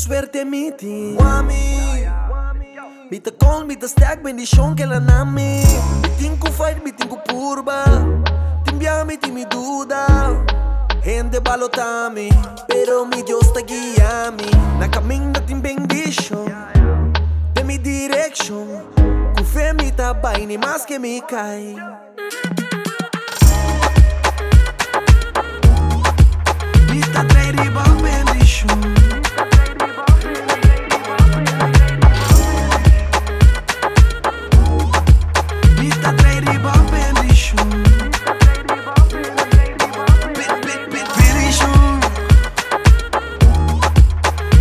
Suerte mi tin. Wami. Mi ta kon, mi ta sterk, bendishon ke la na mi. Mi tin ku fight, mi tin ku purba. Tin bia mi tin mi duda. Hende balota mi, pero mi Dios ta guia mi. Na kaminda tin bendishon, den mi direkshon. Ku fe mi ta bai, ni maske mi kai. Mi ta trae riba bendishon. Mi ta trae riba bendishon. Bendishon.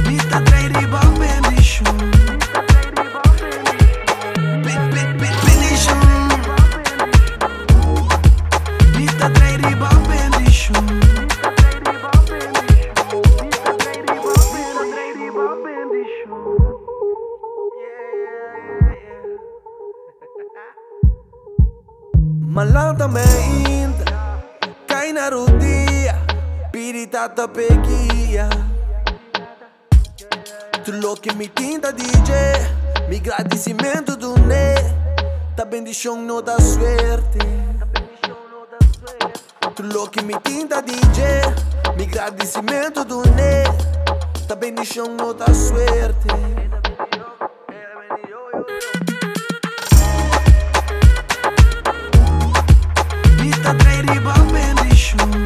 Mi ta trae riba bendishon. Bendishon. Mi ta trae riba bendishon. Malanta me ainda, cai na rodia, pidi tata p'e guia. Tur loke mi tin ta DJ, mi gradisimentu dun'é. Ta bendishon no ta suerte. Tur loke mi tin ta DJ, mi gradisimentu dun'é. Ta bendishon no ta suerte. Mi ta trae riba bendishon.